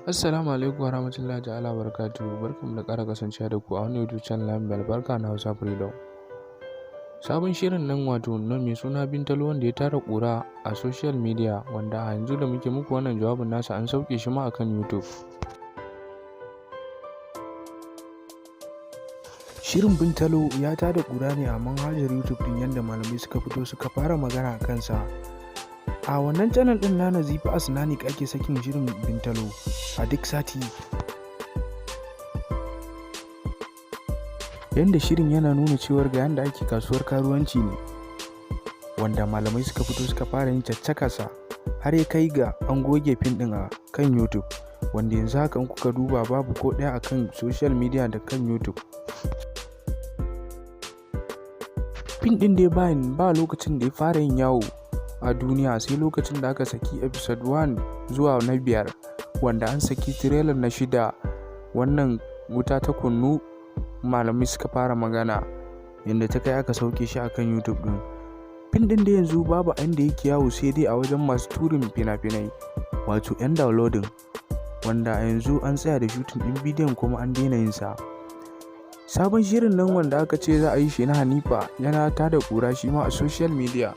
Assalamu alaikum warahmatullahi ta'ala barakatuhu. Barkanmu da ƙara kasancewa da ku a wannan YouTube channel namu mai albarka na Hausa Freedom. Sabon shirin nan, wato na mai suna Bintalo, wanda ya tara ƙura a social media, wanda a yanzu da muke muku wannan jawabin nasa an sauke shi ma akan YouTube. Shirin Bintalo ya tada ƙura ne a manhajar YouTube ɗin, yadda malamai suka fito suka fara magana a kansa. A wannan channel ɗin na Nazifi Asnanik ake sakin shirin Bintalo a duk sati. Yanda shirin yana nuna cewar ga yanda ake kasuwar karuwanci ne, wanda malamai suka fito suka fara yin caccakasa har ya kai ga an goge fim ɗin a kan YouTube, wanda yanzu haka in kuka duba babu ko ɗaya a kan social media da kan YouTube. Fim ɗin dai bayan ba lokacin da ya fara yin yawo a duniya sai lokacin da aka saki episode 1 zuwa na 5, wanda an saki trailer na 6, wannan wuta ta kunnu, malamai suka fara magana, yadda ta kai aka sauke shi akan YouTube ɗin. Fim ɗin da yanzu babu inda yake yawo sai dai a wajen masu turin fina-finai, wato 'yan downloading, wanda a yanzu an tsaya da shooting ɗin bidiyon kuma an daina yin sa. Sabon shirin nan wanda aka ce za a yi shi na Hanifa yana tada ƙura shi ma a social media.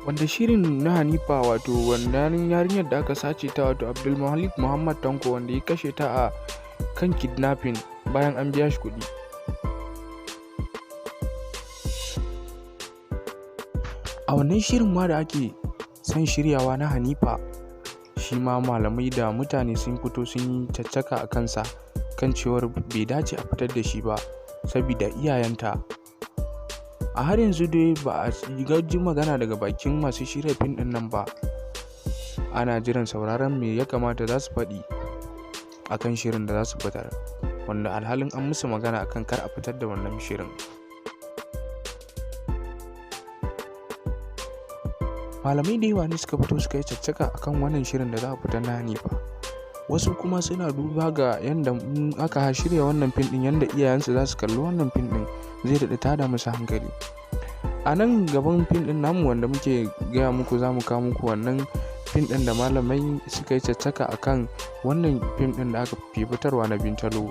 Wanda shirin na Hanifa, wato wannan yarinyar da aka sace ta, wato Abdulmalik Muhammad Tanko, wanda ya kashe ta a kan kidnapping bayan an biya shi kuɗi. A wannan shirin ma da ake son shiryawa na Hanifa, shi ma malamai da mutane sun fito sun yi caccaka a kansa kan cewar bai dace a fitar da shi ba sabida iyayenta. A har yanzu dai ba a ji magana daga bakin masu shirya fim ɗin nan ba. Ana jiran sauraron me ya kamata za su faɗi a kan shirin da za su fitar, wanda alhalin an musu magana akan kar a fitar da wannan shirin. Malamai da yawa ne suka fito suka yi caccaka akan wannan shirin da za a fitar na Hanifa. Wasu kuma suna duba ga yanda in aka shirya wannan fim ɗin, yanda iyayensu za su kalli wannan fim ɗin zai daɗa tada musu hankali. A nan gaban fim ɗin namu wanda muke gaya muku, za mu kawo muku wannan fim ɗin da malamai suka yi caccaka akan wannan fim ɗin da aka fi fitarwa na Bintalo.